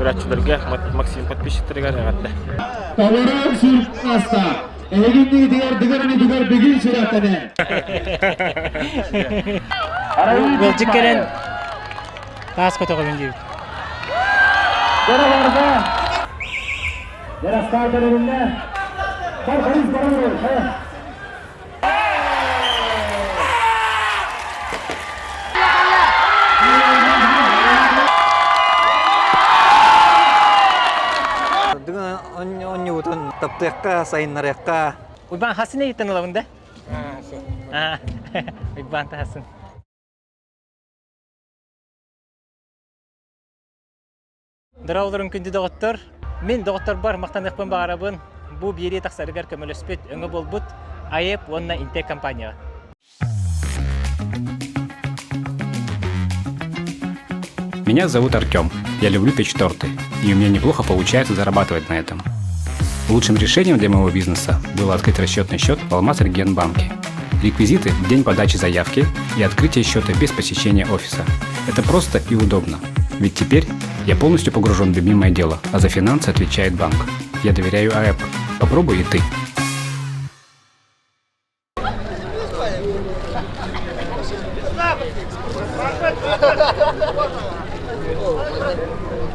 Көрөөччүлэргэ Максим подписчиктарыгар эҕэрдэ. Толору сүртаста. Эһигиннигитигэр дыгар инитигэр бүгүн сүрэхтэнэ. Ыалдьыт кэлэн таас көтөҕөбүн диэбит. Дьара барда. Дьара стартарынна. Бар Борис Баранов. Дыгын оонньуубутун таптыахха, сайыннарыахха. Уйбаан хасын эйиттэн ылабын да? Уйбаан таһасын. Дороолорун күндү доҕоттор! Мин доҕотторбор махтаныахпын баҕарабын. Бу биэрии тахсарыгар көмөлөспүт, өҥө буолбут АЭП уонна Интек компанияҕа. Меня зовут Артем. Я люблю печь торты, и у меня неплохо получается зарабатывать на этом. Лучшим решением для моего бизнеса было открыть расчетный счет в Алмаз-Регионбанке. Реквизиты в день подачи заявки и открытие счета без посещения офиса. Это просто и удобно. Ведь теперь я полностью погружен в любимое дело, а за финансы отвечает банк. Я доверяю АЭП. Попробуй и ты.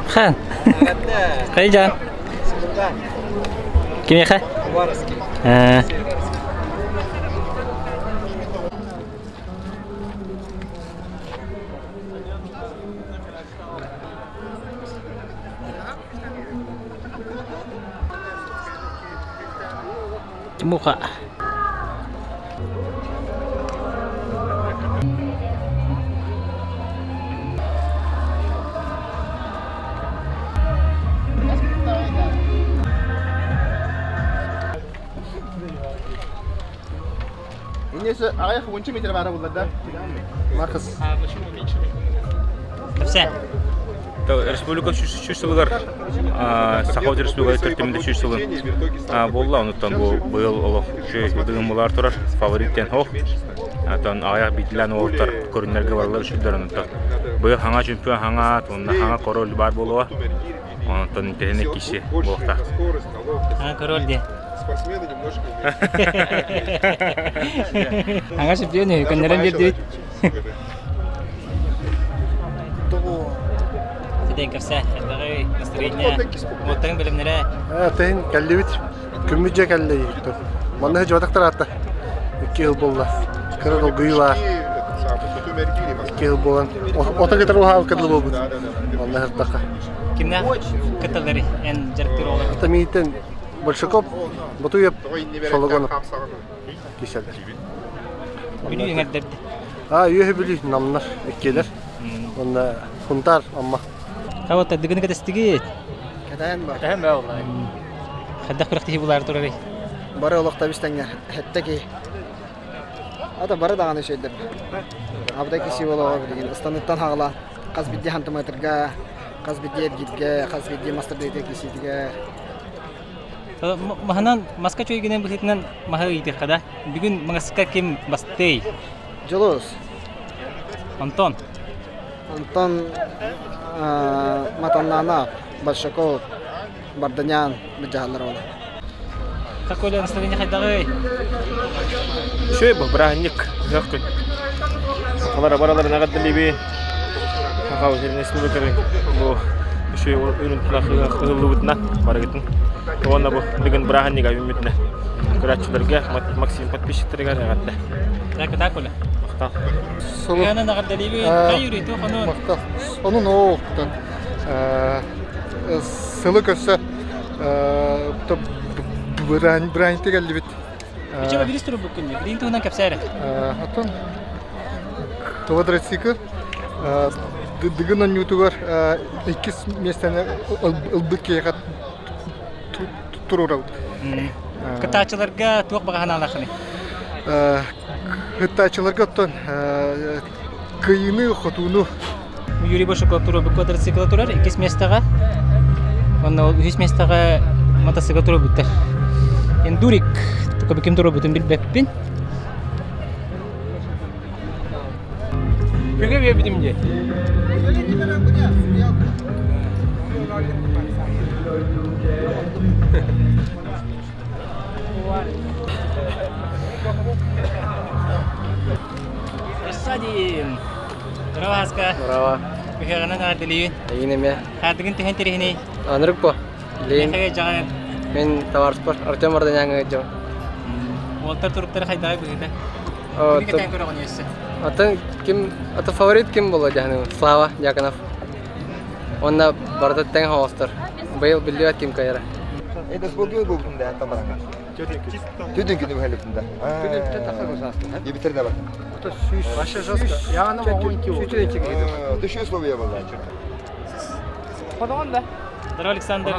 Хан. Хайжан. Кимиэхэ? Э. Муха. Иннесі аяқ 10 метр бара булар да. Маркс. Все. Республика сүүс сылыгар Саха Республика төртүмүндэ сүүс сылын буолла онуттан бу быйыл олох үчүгэй дыгыммылар турар фаворит диэн ох Отон аҕыйах биирдиилээн уолаттар көрүннэргэ бараллар үчүгдэр онуттан быйыл хаҥа чемпион хаҥа уонна хаҥа король баар буолуо онтон интэриэһинэй киһи буолуохтаах. Хаҥа король диэн. Хаҥа чемпион үһү көннөрөн биэрдибит. Сиден кэпсээ, элбэҕи настроение, уоттарын бэлэмнэрэ. Тыһын кэллибит. Күммүт дьэ кэллэ диэбиттэр. Манна сылдьыбатахтар аата. Икки сыл буолла. Кыра долгуйуу баар. Икки сыл буолан ото кытары уһаабыкка дылы буолбут. Онно сыртахха. Кимнээх кытталларый эн дьарыктыыр оҕолор? Ата миитин Большаков, Ботуев, Шологонов киселер. Бүлүү эҥэрдэрди. А, үөһэ Бүлүү намнар иккиэлэр. Онно Хунтаар Амма. Хабата дыгыны кэтэстигит. Кэтэһэн ба. Кэтэһэн ба оллай. Хайдах күрэхтэһии булаары турарый? Бары олохто бистеңҥэ хэттэ киһи. Ата бары даҕаны үчүгэйдэр. Абытай киси буолуоҕа билигин ыстаныттан хаҕалаан хас биирдии хантымыатырга, хас биирдии эргииргэ, хас биирдии мастардыйга кисиитигэр. Маһынан маска чөйгүнэн быһыытынан маһы ыйытыахха да. Бүгүн маҥаска ким бастыай? Дьулус. Антон. Антон Матаннана, Большаков, Барданян быдьаһаллар ол. Какой настроение хайдаҕый? Үчүгэй бу бырааһынньык ыһыах күн. Сахалар бараларын эҕэрдэлиибин. Саха республикатын бу үчүгэй үрүн тунах ыһыах ыһыллыбытынан барыгытын. Уонна бу бүгүн бырааһынньыга үүммүтүнэ көрөөччүлэргэ Максим подписчиктарыгар эҕэрдэ. Так, так, Оля. Махтал. Кыанан эҕэрдэлиибин. Хай Юрий, туох онун? Махтал. Онун оохтон. Сылы көрсө быраанньыкта кэллибит. Бичева бирис турбуккун дии. Билигин туһунан кэпсээ эрэ. Оттон квадроцикл Дыгын оонньуутугар иккис миэстэни ылбыт киһиэхэ туруорабыт. Кыттааччыларга туох баҕа санаалааххыный? Кыттааччыларга оттон кыайыыны, хотууну. Юрий Башуков туруорбут квадроцикла турар иккис миэстэҕэ. Уонна ол үһүс миэстэҕэ мотоцикл туруорбуттар. Эндурик только ким туруорбутун билбэппин. Күгэ биэрбитим дии. Рассадин! Здорово, Аска. Браво. Күһэҕинэн аҕардылыыбын. Эйигин эмиэ. Хаардыгын түһэн тириһиний. Анырык по. Лейн. Мехаға жаҕан. Мен товарспор Артем Варданяҥҥа ыдьабын. Уолтар туруктары хайдаҕай быһыыта. Кими кэтээн көрөҕүн өссө? Атын ким аты фаворит ким буолла дьаһаным? Слава Дьяконов. Уонна барыта тэҥ хоҕостор. Быйыл биллибэт ким кыайара. Это сколько был да там барака? Түдүн күнү бухалыптын да. Ебитер да бар. Вообще жестко. Я на могу Ты условия была. Здорово, Александр.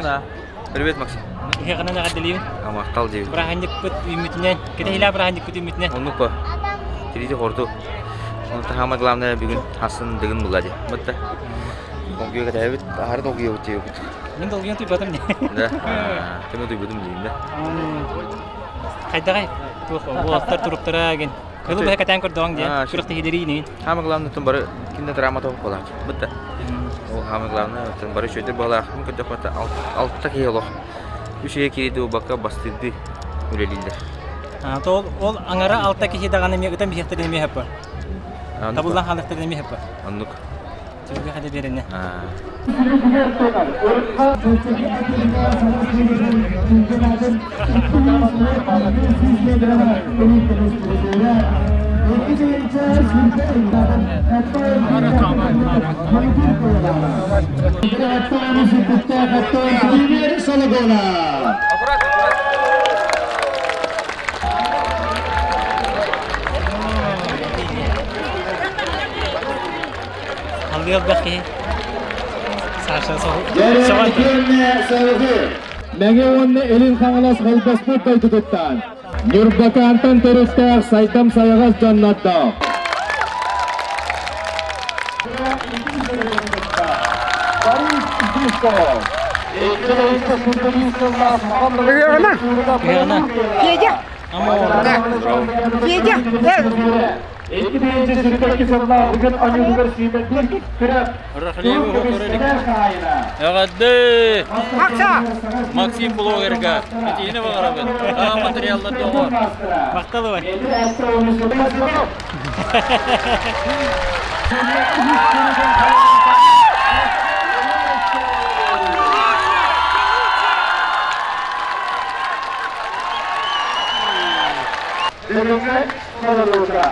Привет, Максим. Ыһыаҕынан эҕэрдэлиибин. Махтал диэбит. Бырааһынньыкпыт үүммүтүнэн, кэтэһиилээх бырааһынньыкпыт үүммүтүнэн. Оннук по. Тирити хорду. Онтон самое главное бүгүн хасын дыгын була дии. Бытта. Долгуйа кэтэһэбит, аһары долгуйабыт диэбит. Мин долгуйан туйбатым дии. Да. Кими туйбутум диим да. Хайдаҕай туох уолаттар туруктара гин. Кылы быһа кэтээн көрдөҕүҥ диэн. Күрэхтэһиилэрии инигин. Самое главное, тун бары кинде драма тоҕу буолааччы. Бытта. Ол самое главное, тун бары үчүгэй буолаах. Мин көрдөхпө алта киһи олох. Үчүгэй киһи убакка бастыырдыы үлэлииллэр. То ол аҥара алта киһи даҕаны эмиэ ытан биһиэхтэрин эмиэ хөппө. Табыллан хаалыахтарын эмиэ хөппө. Оннук. Түбүгэ хада биэринэ. Аллыы элбэх киһи. Саша соҕон Мэҥэ уонна Илин Хаҥалас холбоспут дойдутуттан Ньурбакаантан төрүттээх сайдам сайаҕас дьоннордоох. Ыһыаҕына. Федя! Икки тыһыынча сүүрбэкки сыллаах бүгүн ойуутугар сүүмэрдиир күрэх Эҕэрдэ! Максим блогерга итиини баҕарабын. Аҕа материаллар доҕор. Махталыбай. Бүгүҥҥү толоруута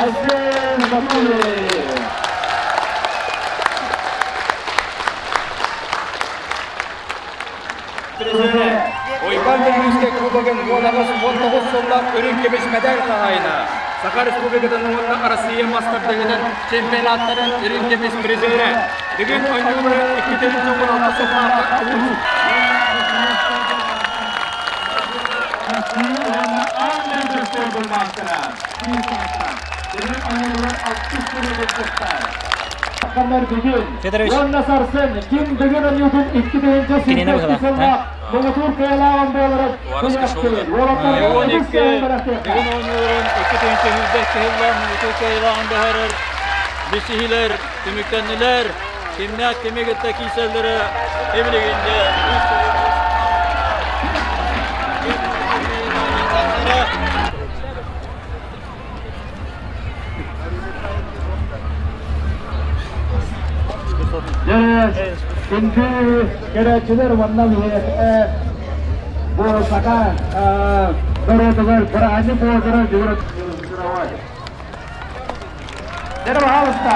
Айсен Батулин. Уйбаан Бүлүүскэй кубогын 18-19 сыллаах үрүҥ көмүс мэдээл хаһаайына, Саха Республикатын уонна Арассыыйа мастардыгынан чемпионаттарын үрүҥ көмүс призерэ, бүгүн оонньуулары 296 сыллаахха Федорович. Уонна сарсын ким бүгүн ойуутун икки тыһыынча Кинини сүүрбэ быһыла. сыллаах муҥутуур кыайалааҕын буоларын Леон икки бүгүн оонньууларын 2 тыһыынча сүүрбэ кыһыллаах муҥутуур кыайыылааҕын быһаарар билсиһиилэр түмүктэннилэр. Кимнээх кими кытта киирсэллэрэ билигин де Күндү көрөөччүлэр уонна бу саха норуотугар бырааһынньык буолара Пожалуйста.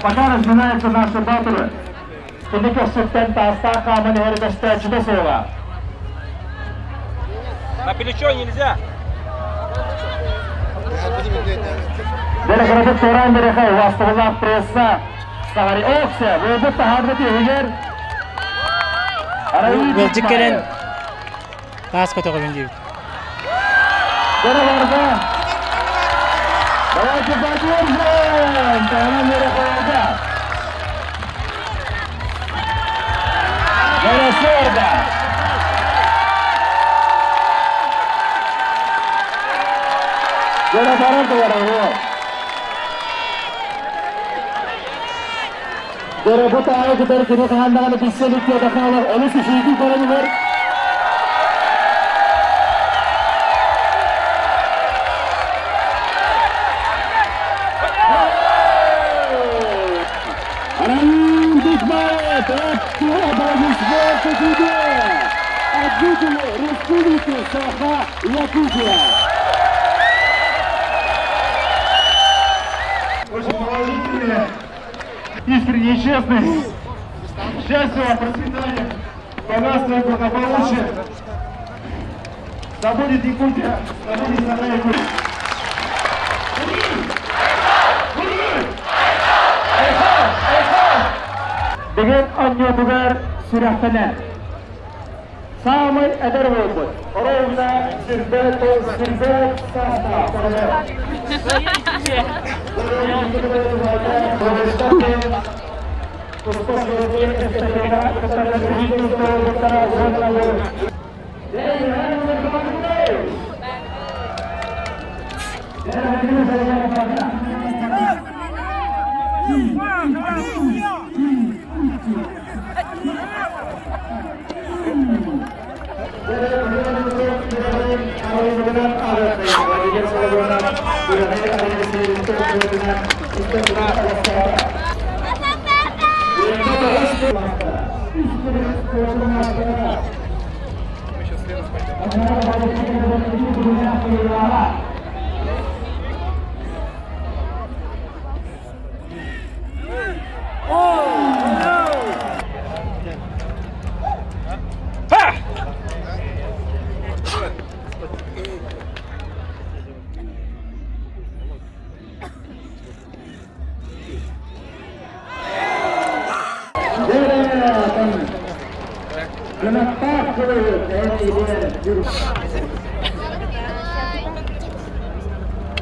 Пока разминаются наши батыры. Кини көстүттэн таастаах хааман иһэр көстөөччүтэ суоҕа. На плечо нельзя. Бэрэ тураан берехэ уастығылаах пресса саҕари оксе буолбут таһаарбыт иһигэр Ыалдьыт кэлэн таас көтөҕөбүн диэбит. Бэрэ барда. Давайте поддержим! Таһынан берехэ Бэрэ сорда. Бэрэ барар да. Дөрөбүт аайы кытары кини хаһан даҕаны билсэ илик диэтэххэ олус үчүгэй көрөн иһэр. От жителей Республики Саха-Якутия. Очень положительные, искренние и честные. Счастья вам, процветания, богатства и благополучия. Да будет Якутия, да будет страна Якутия. Деген анньуотугар сүрэхтэнэр. Саамай эдэр буолбут. Ровно сирбэт сирбэт саастаах.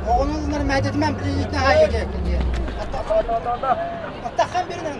Оҕону мээтэтимэн билиитин аайы Аттахан birinin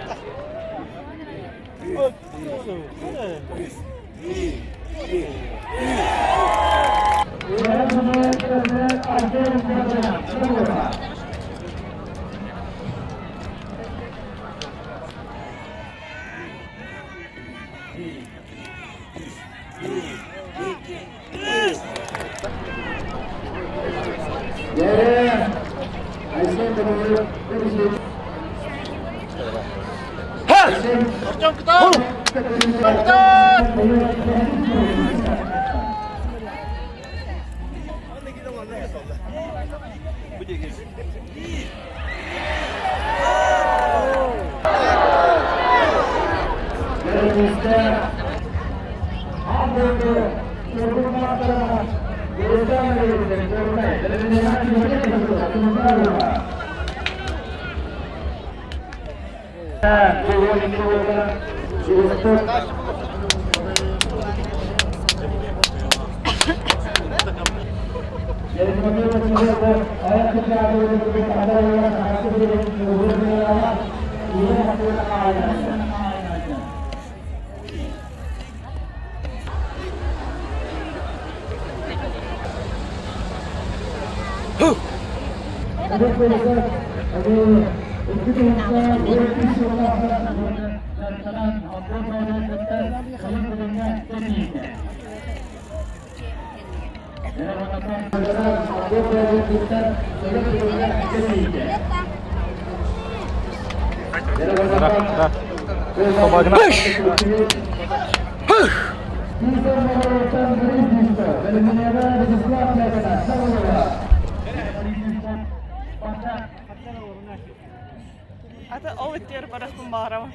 Ата ол иттер барахпын баарама.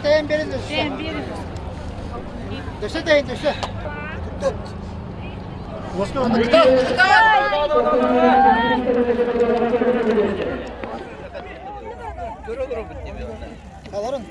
Тен бери дөссө. Дөссө тейин дөссө. Аларын.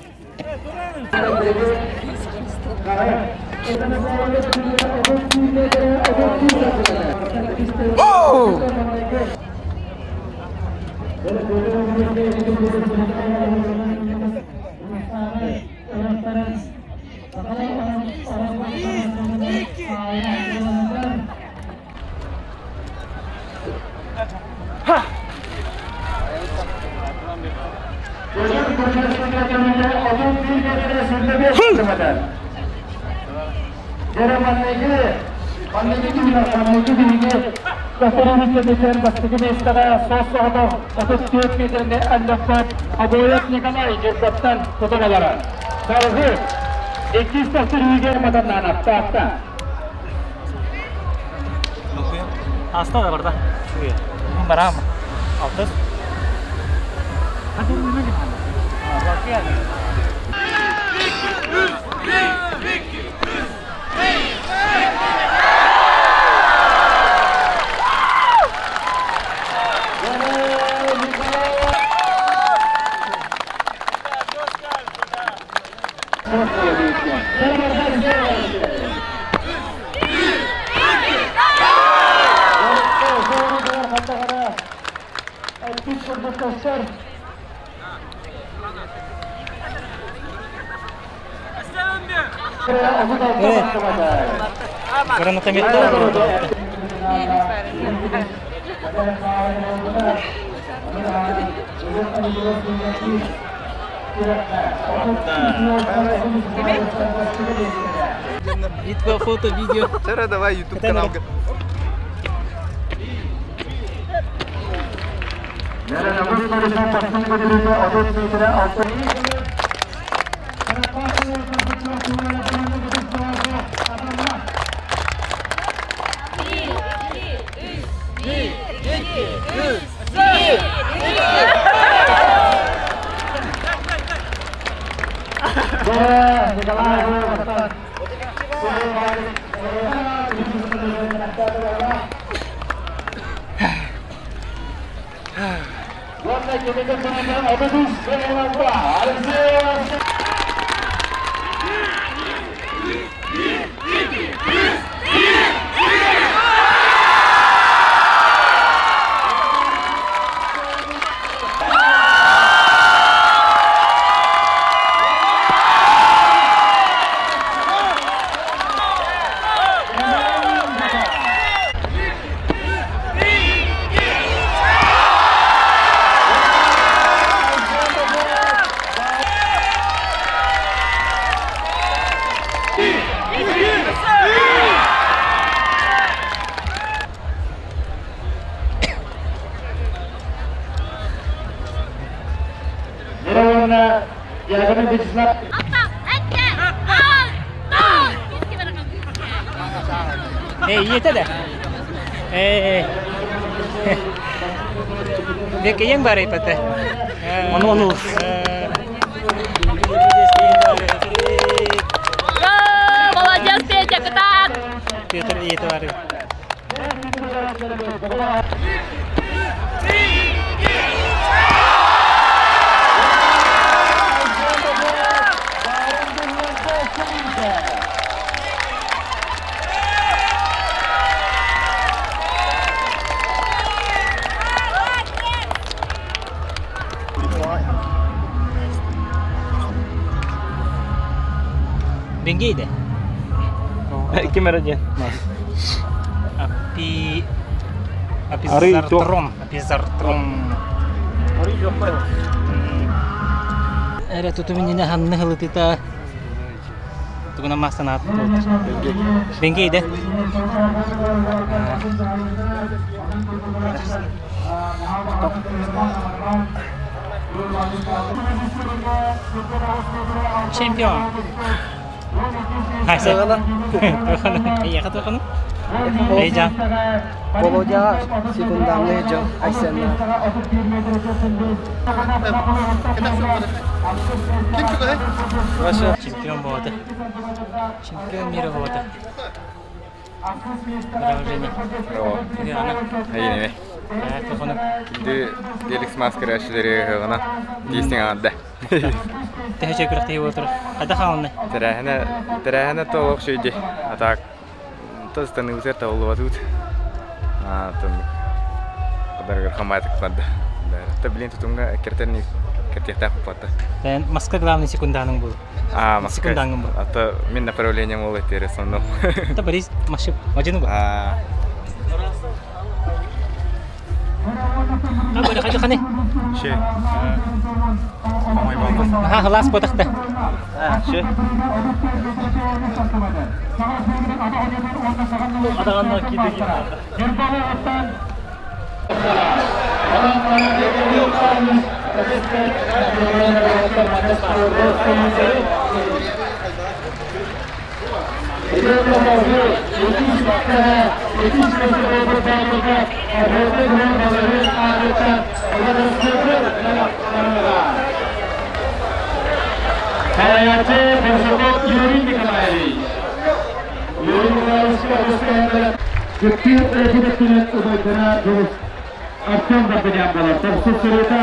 Обоев Николай Дьурбаттан тутан олорор. Салгыы иккис төхтүрүүгэ матаннаан Таатта. Аста да барда. Барам. Алтыс. Гранатометтар Битва фото, видео. Вчера давай YouTube канал. Э, ийэтэ да. Э. Бекеен бар ипата. Ону ону. Молодец, Петя, кытаат! Петр ийэтэ бар. Бенгейде. Ким эрэ диэн? Апи... Апизартром. Апизартром. Эрэ тутуминина ханны хылытыта тугунан мастанаат Бенгейде. Чемпион. Тыгана. Эйиэхэ тыгана. Эйжан. Володяҕа секундамны дьон Айсенна. Чемпион болады. Чемпион мира болады. Браво, Женя. Браво. Эйнеме. Тохону. Күндү Деликс маскара шилери гына дейсиң анда. Тэһэ күрэхтэһии буолар. Хайда хаалны? Тэрээһинэ тэрээһинэ толох шүйди. А так тастаны үзер табылыбатыбыт. А тон кадаргар хамайтык барды. Та блин тутунга кертерни кертехтах пата. Тэн Москва главный секунданың был. А, Москва. Секунданың был. А то мин направлением ол этере сонно. Та Борис машип. Мажину ба. А. А, бары хайда ханы. Ше. Наһаа халаас буотахта. Адаҕанна киирдэ киирдэ. Салайааччы Першаков Юрий Николаевич. Юрий Николаевич Күттүү өрөспүүбүлүкэтин убайдара Дьулус Артем Дарбанян буолар. Тохсус сырыыта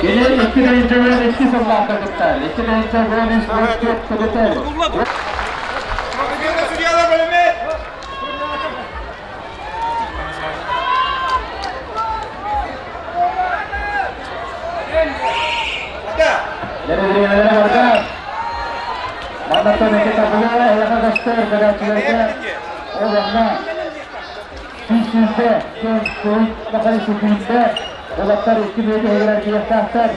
Кини икки тыһыынча икки сыллаахха кыттар. 2 тыһыынча 13 кыттар. Маннаттан эки табыла эйэхэ көстөр көрөөччүлэргэ ол онно сүүс киэн куй бахай сүкүүндэ уолаттар икки мүнүүтэ иһигэр кииртаахтар.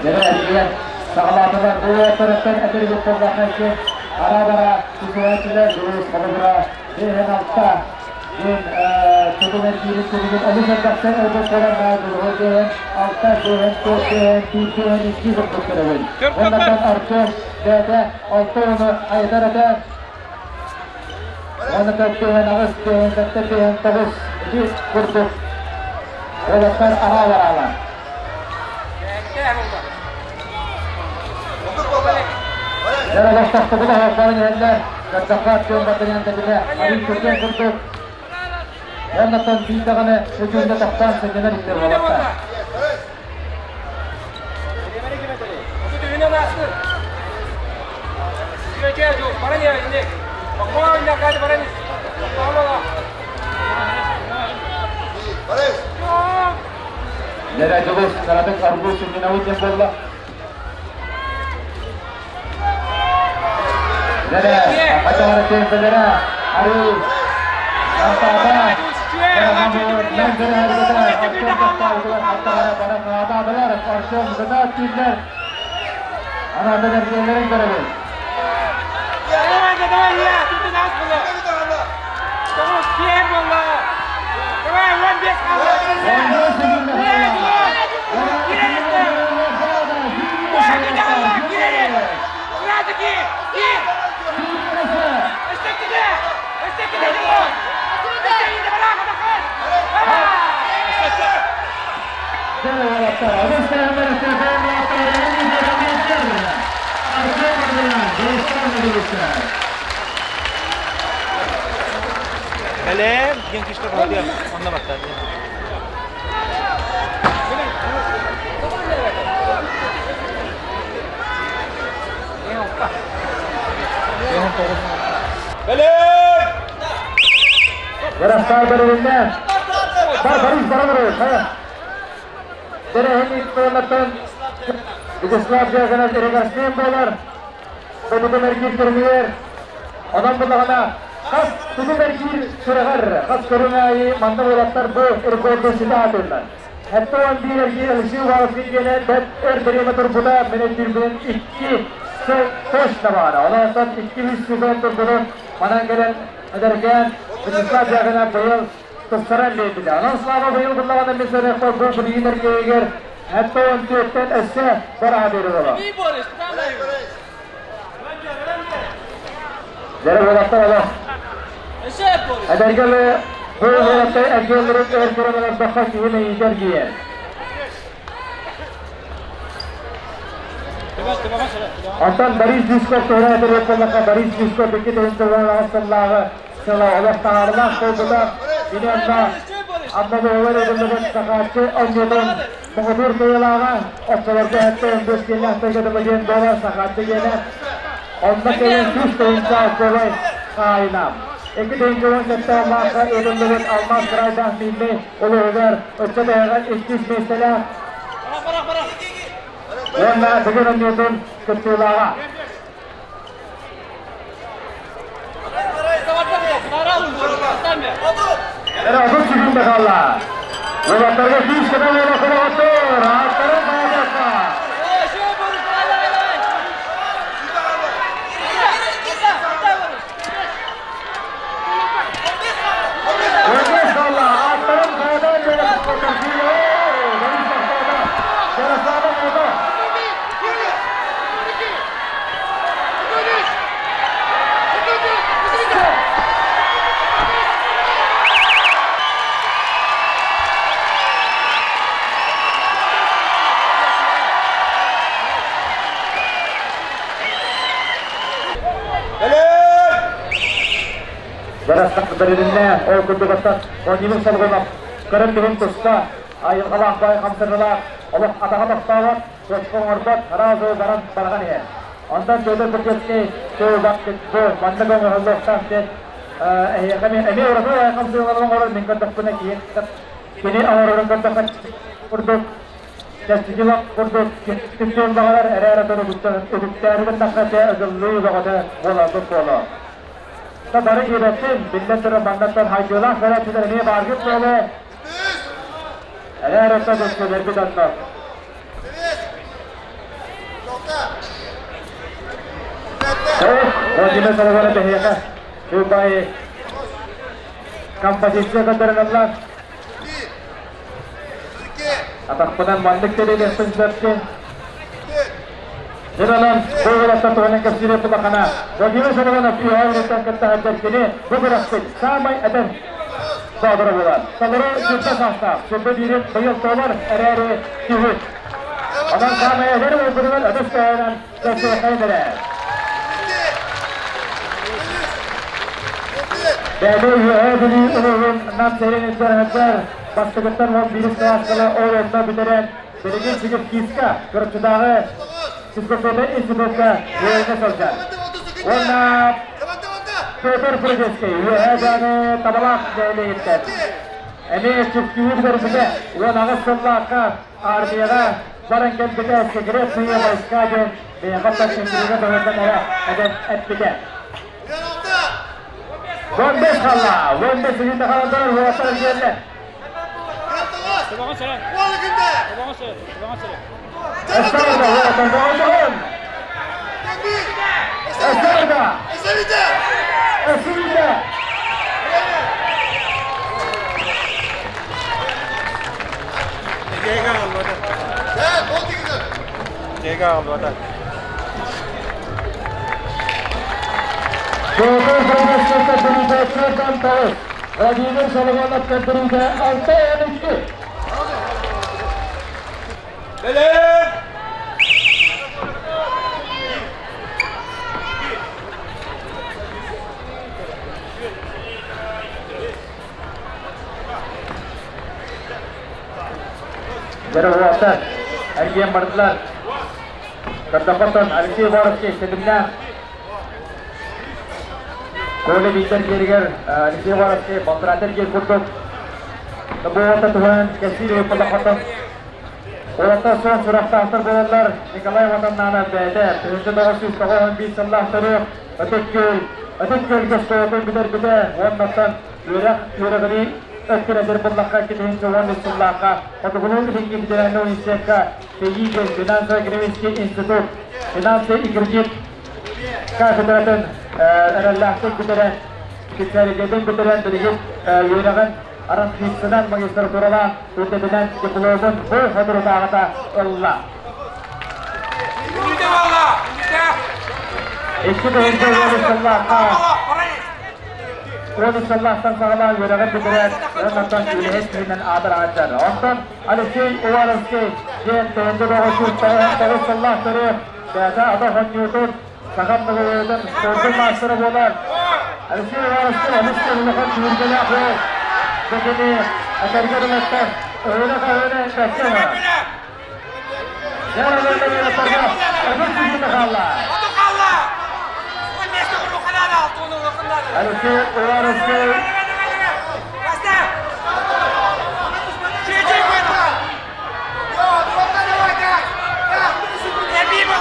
Дьэрэ эргийэн саҕалаатылар бу уолаттарыттан этэригит буоллахха икки ара-бара түсүһээччилэр Дьулус холобура биэһин алта диэн тутум эргиирин түмүгүн олус элбэхтэ ылбыт буолан Дьулуһу биэһин алта биэһин түөрт биэһин биир биэһин икки курдук көрөбүн. Уоннаттан Артем бэйэтэ алта уону айытар этэ. Уонна биэһин аҕыс биэһин сэттэ биэһин тоҕус ити курдук уолаттар аһаа бараалар. Дьараластахтыбыт оһохторун иһэллэр, көрдөххө Артем Батырян тэтимэ арыый түргэн курдук. Уоннаттан биир даҕаны сөкүүндэ тохтоон сынньанар иттэр уолаттар. Лера Дьулус кыратык аргуу сынньанабыт диэн буолла. Лера, хачаҕара темпелера, арыы, антаата, Бэлэм, диэн кишка калдыа. Онно баттар. Барастар бэрилиннэ. Бар Борис Баранов. Тэрээһин ыытыллыттан Югослав дьыаланан рекордсмен буолар. Тутум эргиир көрүҥүгэр онон буллаҕына хас тутум эргиир сүрэҕэр хас көрүҥ аайы манна уолаттар бу рекорду ситэ аатыллар. 71 эргиир Алексей Уваровский диэнэ бэрт өр бириэмэ турбута мин өйдүүрбүнэн икки сыл точно баара. Онон икки-үс сезон турбутун манан кэлэн эдэркээн Вячеслав Дьяконов быйыл тупсаран биэрдилэр. Онон Слава быйыл буллаҕына мин саныахпар бу билигин эргийигэр 74-тэн өссө бараһа биэрэр олох. Дьэрэ уолаттар олох. Эдэргэлы бу уолаттар эргиэллэрин өр көрөн олордоххо киһи мэйиитэ эргийэр. Онтон Борис Дисков туһунан этэр буоллахха Борис Дисков 2009 сыллааҕы сыла олох таһаарылаах буолбута. Кини онно Аммабыһыгар ыытыллыбыт Сахааччы оонньуутун муҥутуур кыайыылааҕа оччолорго 75 киилээх дылы диэн буолар Сахааччы диэнэ. Онно кэлин 100 тыһыынча алкоголь хаайына. 2 тыһыынча 17 алмааска ыытыллыбыт алмаас кыраайдаах миинни улууһугар ыччат эһэҕэ иккис миэстэлээх уонна бүгүн оонньуутун кыттыылааҕа. Эрэ 30 секунда хаалла. Уолаттарга күүс-көмө буола холоҕоттор. Ааттарын хаалыахха. Өндес хаалла. Ааттарын хаалан Ярослава Мото. Барастак бэрилиннэ, ол курдугаттан Владимир Солгунов көрөн бүгүн туста айылҕалаах баай хамсаныылаах олох атаҕа тохтообот, туочка оҥорбот, араас баран барҕан иһэр. Онтон Петр Бурдецкий бу маннык оҥоһуллуохтаах диэн эһиэхэ эмиэ ураты хамсыыларын оҥорор мин көрдөхпүнэ киһи кини оҥорорун көрдөххө курдук чэпчэки курдук түптүөн баҕарар эрэ эрэ үтүктээри гыннахха дьэ ыгыллыы бөҕөтө буоларбыт буолуо. Бары диэбэппин, биллэн турар маннаттан хайдыылаах көрөөччүлэр эмиэ бааргыт буолуо. Эрэ эрэ өскөлөрбүт онно. Владимир Соловьев бэһиэхэ Чуубай композиция көрдөрүнэллэр. Атахпынан маннык тэрилиэхпин сөптүн. Дьононон бу уолаттар туһунан кэпсиир улахана Владимир Соловьев үөһээ үрүттэн кытта сылдьар кини бу күрэхпит саамай эдэр боотура буолар. Толору сүрдэ саастаах, сүрдэ биирин быйыл туолар эрээри киһи. Онон саамай эдэр уолбутугар ытыс тыаһынан көрсүөххэйин эрэ. Бэйдэ Үөһээ Бүлүү улууһун Нам сирин илдьэр бастакыттан 11 кылааскала ол онно бүтэрэн билигин Сигиркииска Чурапчытааҕы физкультура институкка үөрэнэ сылдьар. Уонна Петр Фрудецкий Үөһээ Дьааҥы Табалаах нэһилиэгиттэн эмиэ чиптииһи бүтэрбитэ 18 сыллаахха армияҕа баран кэлбитэ секретные войска диэн бэйэҕэ интрига быһыытынан эрэ эбэн эппитэ. 15 халла, 15 секунда хаалдылар, уолаттар эргиэллэр. Эстарда, уолаттар оонньоһун! Эстарда! Эсивите! Петр Фроловскай көрдөрүүтэ 49, Владимир Соломонов көрдөрүүтэ 6-12. Дьоруоттар эргийэн бардылар. Көрдөххөттөн Алексей Воровский тэтимнээх Коля биитэр биэригэр Алексей Воровский балтараатар диэн курдук буолта туһан кэпсиир ыыппатаххоттон Уолаттар суон сурахтаахтар буолаллар. Николай Ватаннаанов бэйэтэ 1991 сыллаах төрүөх Ытык Күөл Ытык Күөлгэ оскуолатын бүтэрбитэ уоннаттан үөрэх үөрэҕирии өттүнэн буллахха 2013 сыллаахха Хотугулуу-Илиҥҥи федеральнай университекка ФИИ финансово-экономический институт финансы и кредит кафедратын эрэллээхтик бүтэрэн специалитетын бүтэрэн билигин үөрэҕин аранхипсынан магистратуралаан үрдэтинэн дипломун бу соторутааҕыта ылла. 2010 сыллаахха 13 сыллаахтан саҕалаан үөрэҕин бүтэрэн уоннаттан үлэһит киһинэн аатыр аатар. Онтон Алексей Уваровский диэн төһөндө 999 сыллаах төрүөх бэйэтэ ата хонньуутун саха норуотун спордун маастара буолар. Алексей Уваровский олус улахан түһүлгэлээх уол. Бу кини этэргэ дылыттан өһүнэ-хаһыына бэккэ оҥорор. Алексей Уваровский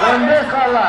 15 хаалла.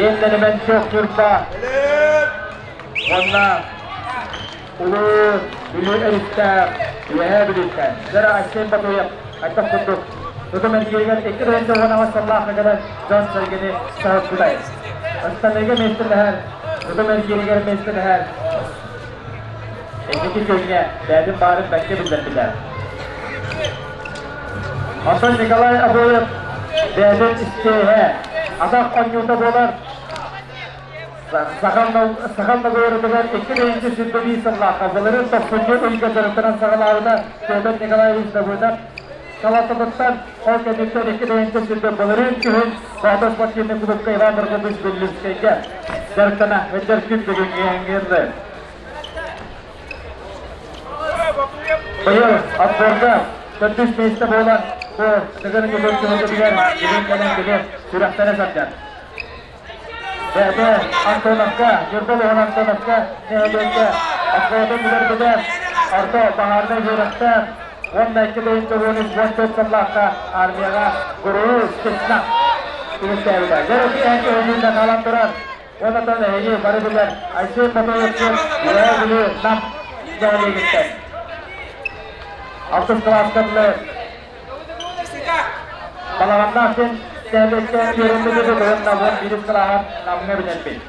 Иннэнэмэн Чох Ньурба уонна Улуу Бүлүү өрүстээх Үөһээ Бүлүүттэн Дьара Айсен Батуев хайдах курдук тутум эргииригэр 2 18 сыллаах кэлэн дьон-сэргэни саһыппытай. Ыстаныыга миэстэлэһэр, тутум эргииригэр миэстэлэһэр Инники күөҥҥэ бэйэтин баарын бэркэ биллэрбитэ. Онтон Николай Обоев бэйэтин истиэһэ атах оонньуута буолар Сахан договорутугар 2021 сыллаахха былырыын тохсунньу ыйга дьарыктанан саҕалаабыта Петр Николаевич Давыдов салалтатыттан ол кэнниттэн 2021 былырыын күһүн Боотур спортивнай клубка Иван Прокопьевич Беллинскэйгэ дьарыктана сылдьар күн бүгүҥҥү эҥирлэр. Быйыл отборга төрдүс миэстэ буолан бу Дыгын Ньукун түһүлгэтигэр бүгүн кэлэн били сүрэхтэнэ сылдьар. Бэйэтэ Антоновка, Ньурба улууһун Антоновка нэһилиэккэ оскуолатын бүтэрбитэ, орто баһаарынай үөрэхтээх уонна 2013 сыллаахха армияҕа ГРУ спецназ түмүктээбитэ. Дьэ, эһиги өйүүн хаалан турар Онтон эһиги бары билэр Айсен Батоевпыт Үөһээ Бүлүү Нам нэһилиэгиттэн. Алтыс кылааска дылы Балаҕаннаах диэн нэһилиэккэ үөрэммит уонна 11 кылааһын Намҥа билэрбит.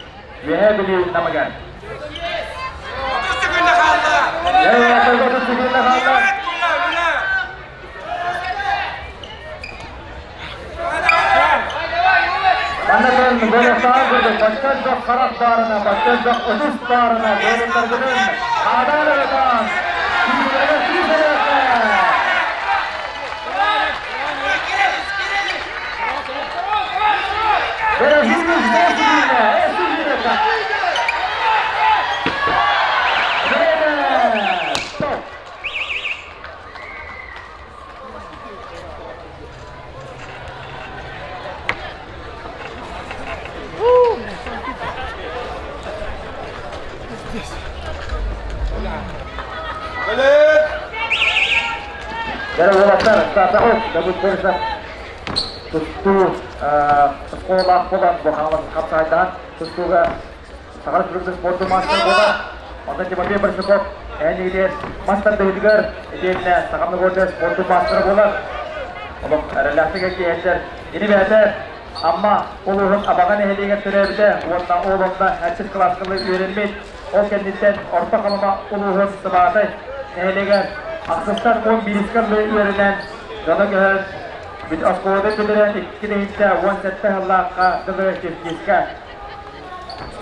Үөһээ Бүлүү Намыгар. Отут секунда хаалла. Манна Голостаан курдук бачча элбэх харах баарына, бачча элбэх ытыс баарына буолуннаргытын аадаар эбэтаан күүстэрэ күүс Стоп! Дьэ, уолаттар, Сатаҕов, Давыд Борисов тустуу оскуолалаах буолан бу Хаҥалас хапсаҕайдаан тустууга Саха Республикатын спордун маастара буолар. Онтон Тимофей Барсуков эн иһитигэр мас тардыһыытыгар итиэннэ Саха Многордия спордун маастара буолар. Олох эрэллээхтик эргийэллэр. Ини бэйэтэ Амма улууһун Абаҕа нэһилиэгэр төрөөбүтэ уонна ол онно сэттис кылааска үөрэммит. Ол кэнниттэн Орто Халыма улууһун Сыбаатай нэһилиэгэр ахсыстан 11-ка үөрэнэн дьоно көһөн оскуолатын бүтэрэн 2017 сыллаахха дылы Киргизка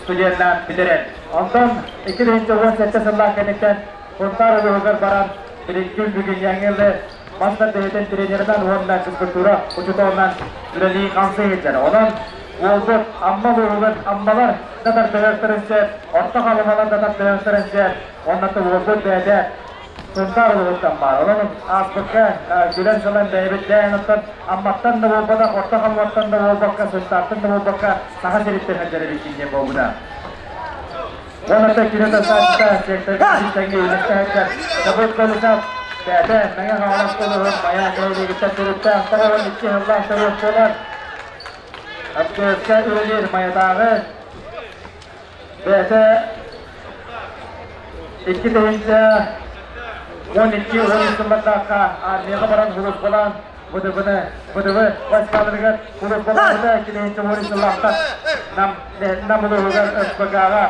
студеннаан бүтэрэн. Онтон 2017 сыллаах кэнниттэн Сунтаар улууһугар баран билигин бүгүҥҥү мас тардыһыытын тренеринэн уонна физкультура учууталынан үлэлии хамсыы сылдьар. Онон уолбут Амма улууһугар Аммалар да тардыһыахтарын сөп, Орто Халымалар да тардыһыахтарын сөп. Уонна уолбут бэйэтэ Сунтаар улууһуттан баар. Онон ааспыкка күлэн-салан бэйэбит дээн оттон Амматтан да буолбатах, Орто Халыматтан да буолбакка, Сунтаартан да буолбакка Саха сириттэн сылдьар эбиккин диэн буолбута. Уонна кини тасааччыта секторга тэҥҥэ үлэстэһэргэр Давыд Колесов бэйэтэ Мэҥэ Хаҥалас улууһун Майа нэһилиэгиттэн төрүттээх 92 сыллаах төрүөх буолар. МТС-ка үлэлиир Майатааҕы бэйэтэ 2012-13 сыллардаахха армияҕа баран сулууспалаан ВДВ-ны ВДВ войскаларыгар сулууспалаабыта 2013 сыллаахтан Нам Нам улууһугар СПК-ҕа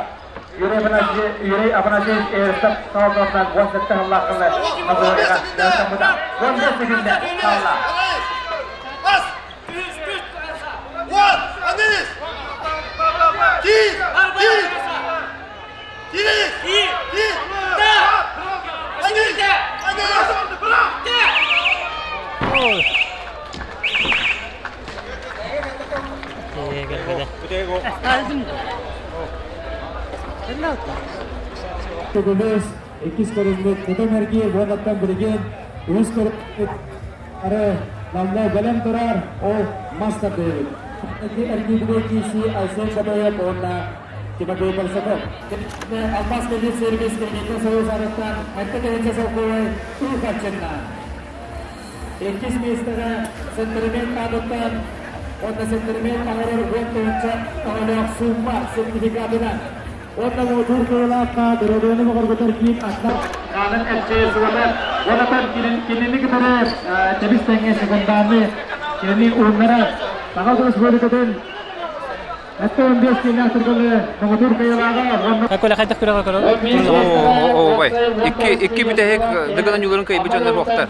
Юрий Афанасьевич Юрий Афанасьевич Эристов салалтатынан 17 сыллааххылы Наборияҕа дьарыктаммыта. 15 секунда хаалла. Бүгүнүс иккис көрүҥмүт Кутум эргиир уоннаттан билигин үһүс көрүҥмүт Ары манна бэлэм турар ол мас тардыыбыт. Эргииргэ киирсии Айсен Бодоев уонна Тимофей Барсаков. Алмаз кредит сервис кредитный союз арыттан эртэ тыһыынча солкуобай уу харчынна. Иккис миэстэҕэ Центромент аатыттан. Онно сентимент оҥорор уон тыһыынча оҕолоох суумма сертификатынан. Уонна муҥутуур кыайыылаахха доруобуйаны бөҕөргөтөр киин атна Хаанын эрчийэ сылата уонатан кинини кытары тэбис тэҥҥэ секундааны кинини ууннара Саха Республикатын 15 киинээх турганы муҥутуур кыайыылааҕа уонна Коля хайдах күрэҕэ көрө? Оо, бай. Икки икки бүтэһик дыгынан юларын кыайбыт дьоннор буохтар.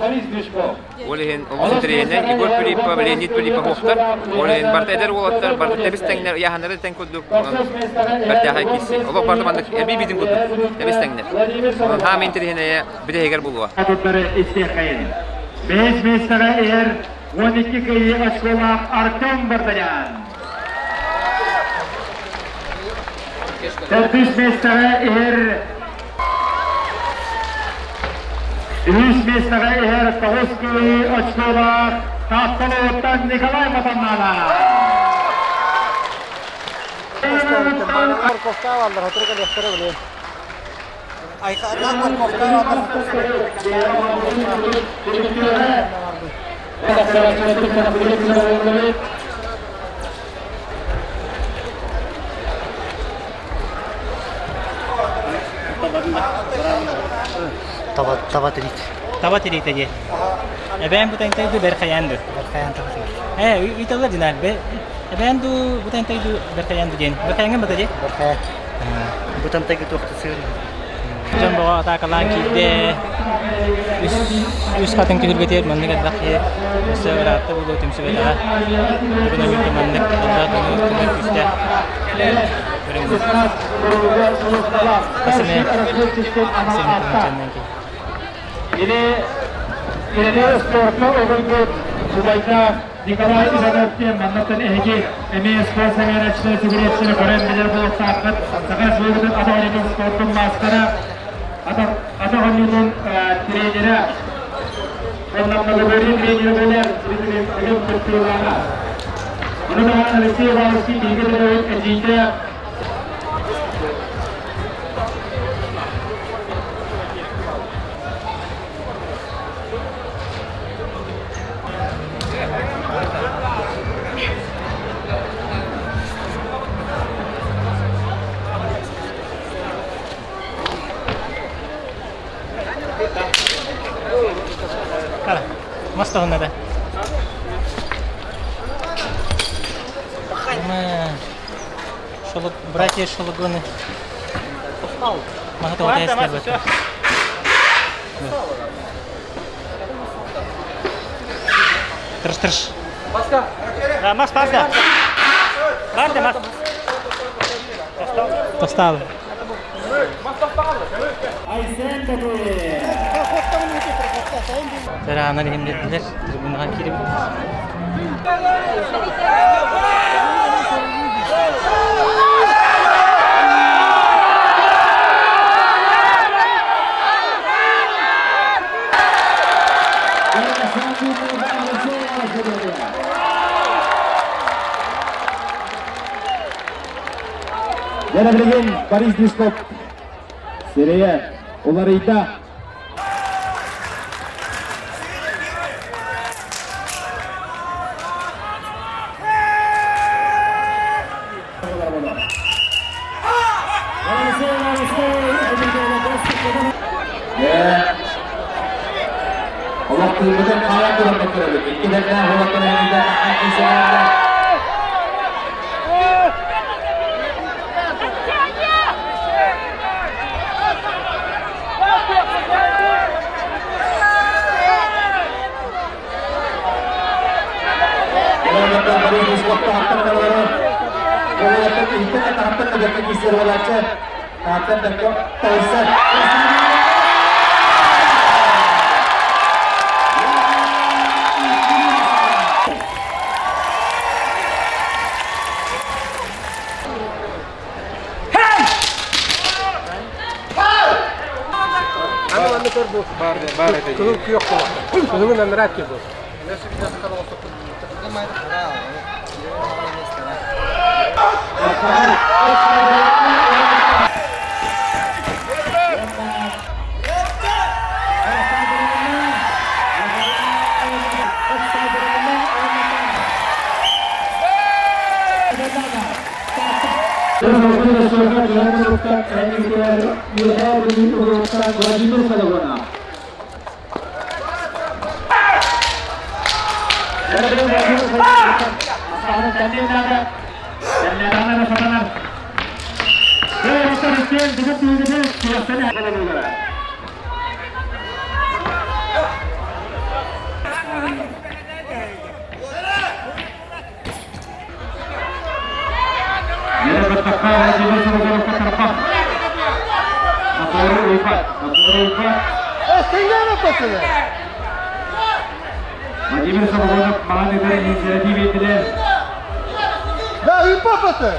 Ол иһин олус интэриэһинэй Егор Филиппов, Леонид Филиппов уохтар. Ол иһин барыта эдэр уолаттар, барыта тэбис тэҥнэр, ыйааһыннары тэҥ курдук. Онон бэртээхэй киирсии. Олох барыта маннык эбии биитин курдук тэбис тэҥнэр. Онон хаамыы интэриэһинэйэ бүтэһигэр булуо. истиэххэйин. Бэһис миэстэҕэ иһэр 12 кыайыы очколаах Артем Варданян. Төрдүс миэстэҕэ иһэр Үһүс миэстэҕэ иһэр тоҕус кыайыы очколаах Таатталыттан Николай Матаннана. Таба таба тириит. Таба тириитэ диye. Эбээн бутантайду бэрхайаан ду. Бэрхайаан таба тириит. Э, ыйталлар динар. Эбээн ду бутантайду бэрхайаан ду диэн. Бэрхайаҥҥа бата дии? Бэрхайаан. Бутантайгы туохта сыыр. Дьон боҕо атаакалаан киирдэ. Үс үс хатын түһүлгэтигэр маннык элбэх киһи өссө ыраатта буолуо түмсүбэтэҕэ. Бүгүн ойуурга маннык элбэх дьону түмэр күүстээх көрүҥ Хас эмэ тыһыынчаннан киһи. Или Ирина спортка угуйбут субайдаах Николай Иванов диэн маннаттан эһиги эмиэ спорт сэҥээрээччилэр сүгүрүйээччилэр көрөн билэр буолуохтааххыт. Саха Республикатын атах оонньуутун спордун маастара, атах оонньуутун тренерэ, уонна многоборье тренерэ буолар Дмитрий кыттыылааҕа. Ону таһынан Алексей Ивановский биһиги төрөөбүт эдьиийдэ Мас тоһунна да. Шолок, братья Шологоны. Маһы тоҕо тээстэр Тырыш, тырыш. Да, Макс, паска. Барда, Макс. Тостаалы. Тэрээнэр иһин биэрдилэр, трибунаҕа киирибит. Дьэ билигин Борис Дисков сирэйэ уларыйда. Олох тыыммытын хаалан туран көрөбүт. Икки бэрдээх уолаттар эһиилэ Кыһыл күөх Кыһылын анраат бу. Эннигэр Үөһээ Бүлүү улууһуттан Владимир Соловонов. Владимир Соловонов маҕан ыытар инициатива биэрдилэр. Да, ыыппаппаты!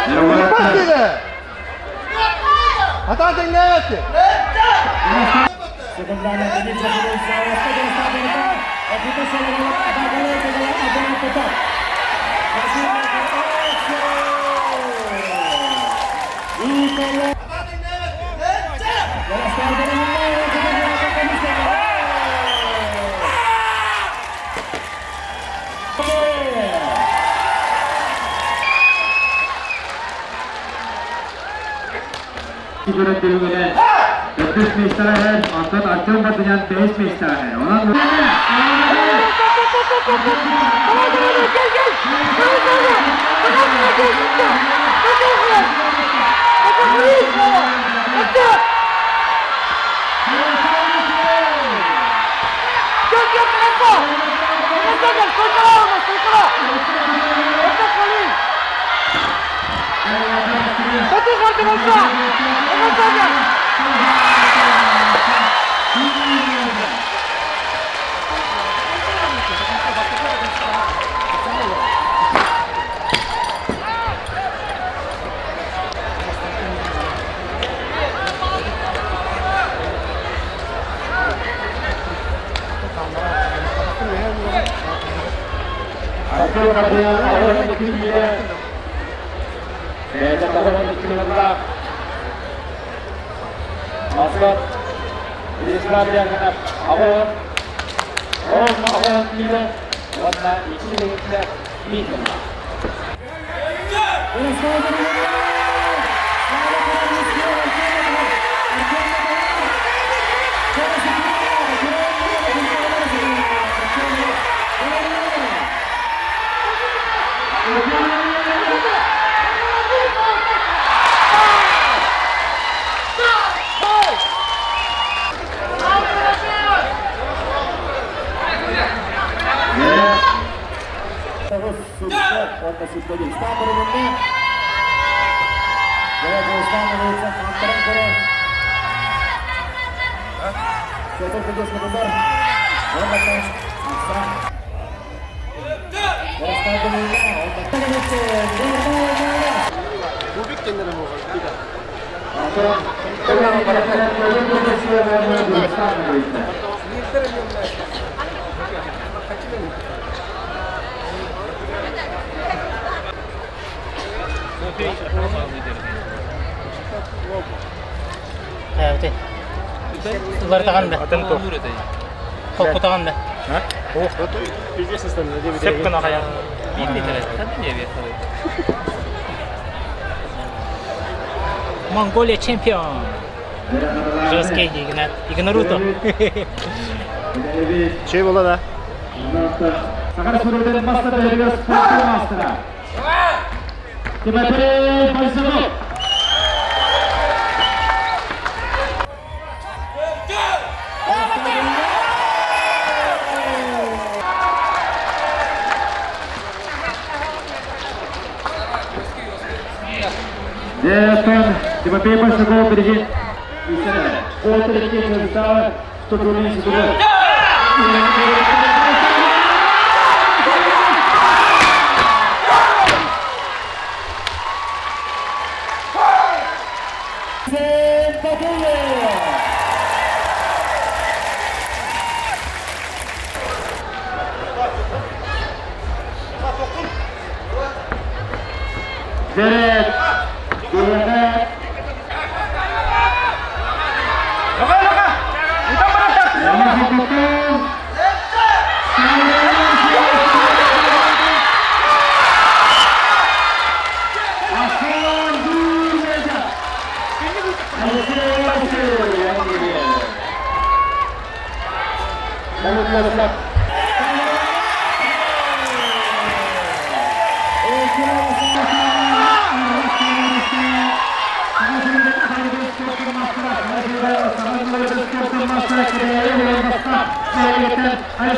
Ыыппат диде! Хата тэҥнээбэт! Төрдүс миэстэҕэ онтон Артем Мартынян бэһис миэстэҕэ Онон Уларытаҕын да? Атын туох? Холкутаҕын да? Сөп гына хайа. Монголия чемпион. Жесткий дигна. Игноруто. Чей була да? Сахар Сүрөден мастер бөлүгө спорт мастера. Тимофей Пайсанов. Дьэ, Тимофей Пайсанов билигин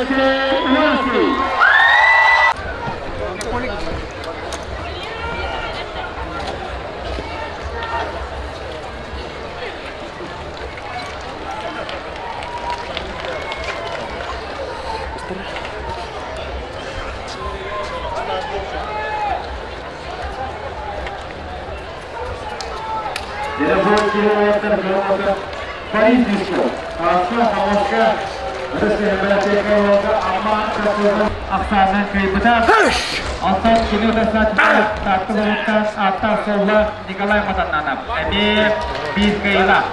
Алексей Ульский. Борис Мишков, Аска Ахсаанынан кыайбыта. Онтон кини утарсааччыта Таатта улууһуттан ааттаах суоллаах Николай Матаннанов эмиэ биир кыайыылаах.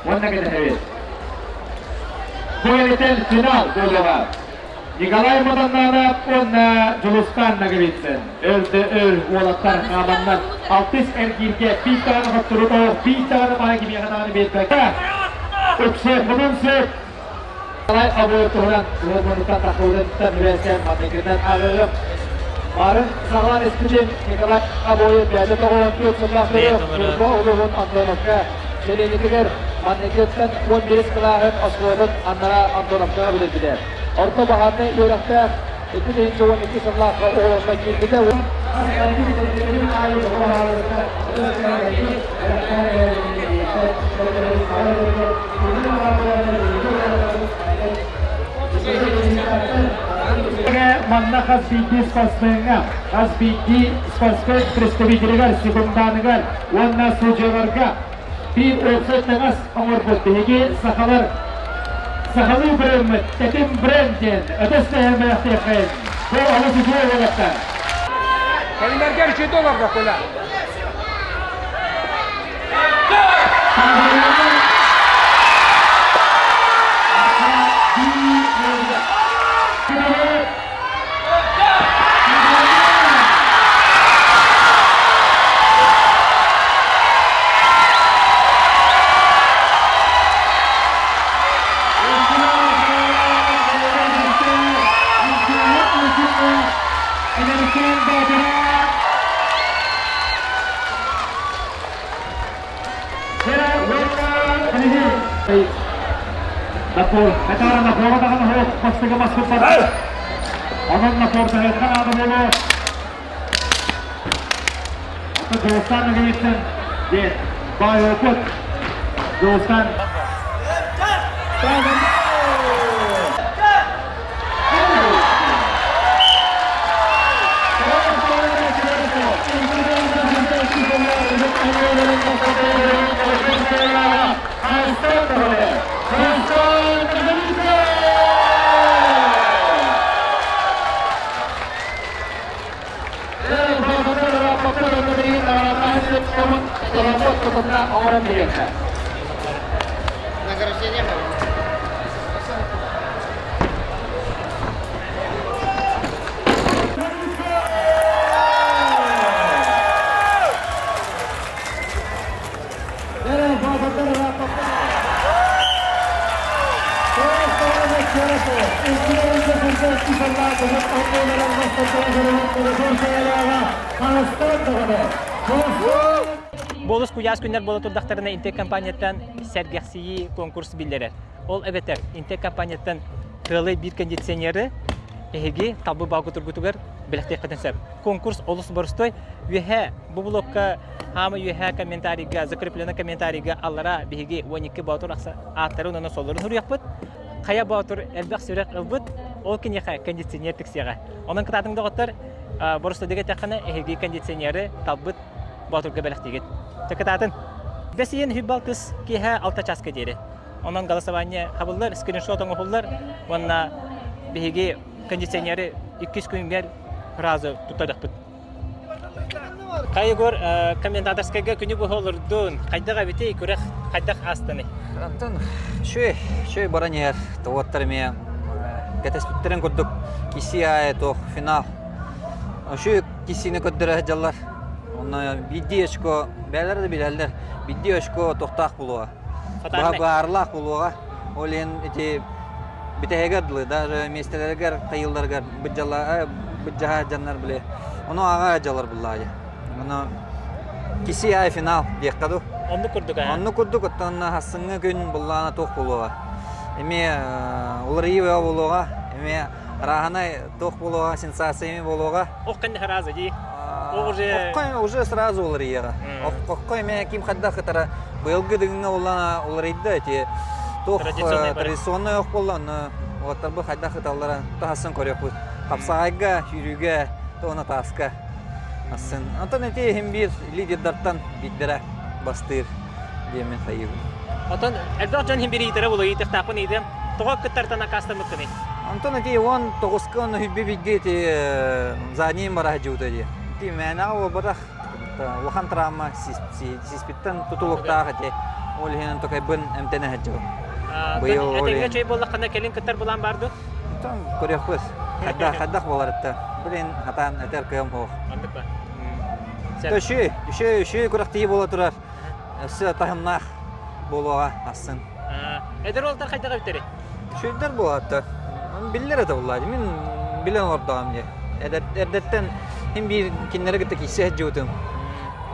Уонна кэтэһэбит. Бу этэн финал буолуоҕа. Николай Матаннанов уонна Дьулустан Ноговицын өлдө өл уолаттар хааманнар алтыс эргииргэ биир даҕаны хотторутоох, биир даҕаны маһы кимиэхэ даҕаны биэрбэккэ үксүөххүтүн сөп. Николай Обоев туһунан уолмунуттан тахсыбытыттан үрэстээн манныгынан аҕыгым. Барын саҕалаан испитим Николай Обоев бэйэтэ 94 сыллаах Ньурба улууһун Антоновка сэлиэнньэтигэр манныгыттан 11 кылааһын оскуолатын аннара Антоновкаҕа бүтэрбитэ. Орто баһаарынай үөрэхтээх 2012 сыллаахха оҕолорго киирбитэ. Манна хас биирдии спортсмеҥҥа, хас биирдии спортсмен представителигэр, секунданыгар уонна судьуйаларга биир уопсай таҥас оҥорбут биһиги сахалар сахалыы брендмит Тэтим бренд диэн өтөс тэһэмээхтиэххэйин. Бу олус үчүгэй уолаттар. Кэлинэргэр үчүгэй олордо Коля. Напор, Хатара напора даҕаны суох, бастыгы маспыт Онон напор таһыахха наада буолуо. Ата Дьулустан Ноговицын диэн баай опыт. Дьулустан Награждение Болус куйаас күннэр буола турдахтарына Интек компанияттан сэргэхсийии конкурс биллэрэр. Ол эбэтэр Интек компанияттан. Тыалай биир кондиционеры эһиги талбы баҕгутургутугар бэлэхтиэххитин сөп. Конкурс олус боростой. Үөһэ бу блокка хаама үөһэ комментарийга, закреплено комментарийга аллара биһиги 12 боотур ааттарын уонна соллорун суруйахпыт. Хайа боотур элбэх сүрэх ылбыт, ол киниэхэ кондиционер тиксиэҕэ. Онон кытаатыҥ доҕоттор, боростойдук эттэххинэ, эһиги кондиционеры талбыт боотурга бэлэхтиигит. Кытаатын! Бэс ыйын 26 киэһэ 6 чааска диэри. Онон голосование хабыллар, скриншот оҥоһуллар уонна биһиги кондиционеры иккис күнгэр сразу туттардахпыт. Хай Егор, комментаторскайга күнү быһа олордун. Хайдах эбитий, күрэх хайдах аастаный? Антон, шөй, шөй баран иһэр. Тоҕоттор эмиэ кэтэспиттерин курдук киси аайы туох финал. Шөй кисини көрдөрө сылдьаллар. Онно биирдии очко бээлэр да билэллэр. Биирдии очко тохтоох буолуоҕа. Баарлаах буолуоҕа. Ол иһин ити бүтэһигэр дылы даже миэстэлэригэр тайылларыгар быдьала быдьаһа дьаннар били ону аҕа дьалар буллаайы. Ону киси ай финал диэххэ ду. Оннук курдук аа. Оннук курдук оттон хассыҥҥы күн буллаана туох буолуоҕа. Эмиэ уларыйыы буолуоҕа, эмиэ Рааһынай туох буолуоҕа, сенсация эми буолуоҕа. Ох кэннэ сразу дии. Уже Оххой уже сразу уларыйыаҕа. Оххой эмэ ким хайдах кытара быйылгы дыгыҥҥа уллана уларыйда эти туох традиционный ох буолла онно уолаттарбыт хайдах ыталлара таһасын көрүөхпүт. Хапсаҕайга, сүүрүүгэ, туона тааска асын. Онтон ити иһин биир лидердартан биирдэрэ бастыыр диэмин хайыыбын. Отон элбэх дьон иһин биир ыйытара буолуо ыйытыахтаахпын ыйытыам. Тоҕо кыттартан аккаастаммыккыный? Онтон ити 19-ка онно хүбби бигги ити заднийым бара сылдьыбыта дии. Ити мээнэҕэ буолбатах улахан травма сиспиттэн тутулуктаах ити. Ол иһин токайбын эмтэнэ сылдьабын. Быйыл Этэҥҥэ чэй буоллаххына кэлин кыттар былаан баар дуо? Онтон көрүөхпүт. Хайдах хайдах буолар этэ. Блин, хатаан этэр кыам суох. Оннук ба. Үшүй, үшүй, үшүй күрэхтии буола турар. Өссө таһымнаах буолуоҕа асын. Эдэр уолтар хайдах эбиттэрий? Үчүгэйдэр буолааттар. Биллэр этэ буллаачы. Мин билэн олордоҕум дии. Эрдэттэн иһин биир кинилэри кытта киирсэ сылдьыбытым.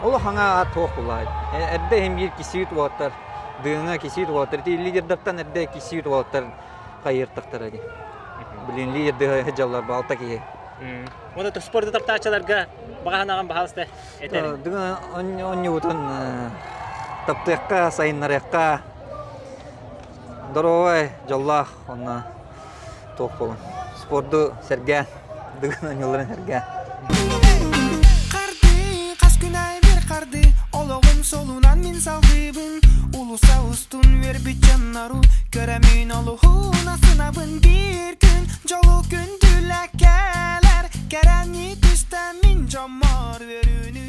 Олох аҥаа аат туох буллаачы. Эрдэ иһин биир кисиит уолаттар, дыҥа кисиит уолаттар, ити лидердартан эрдэ кисиит уолаттар хайыыртахтара дии. Блин, лидердыы сылдьаллар балта киһи. Уонна спорду таптааччыларга баҕа санааҕын баһаалыста этэр. Дыҥа онньубутун таптыахха, сайыннарыахха Доруобай, дьоллоох уонна туох буолун спорду сэргээн, дыгын оонньууларын сэргээн. Харды, хас күн аайы бир харды, олоҕум солунан мин салгыыбын. Улуса устун үөрбүт дьоннору көрөмүн олуһун асынабын биир күн дьолу күндүлэ кэлэр кэрэни түстэ мин дьоммор үөрүүнү.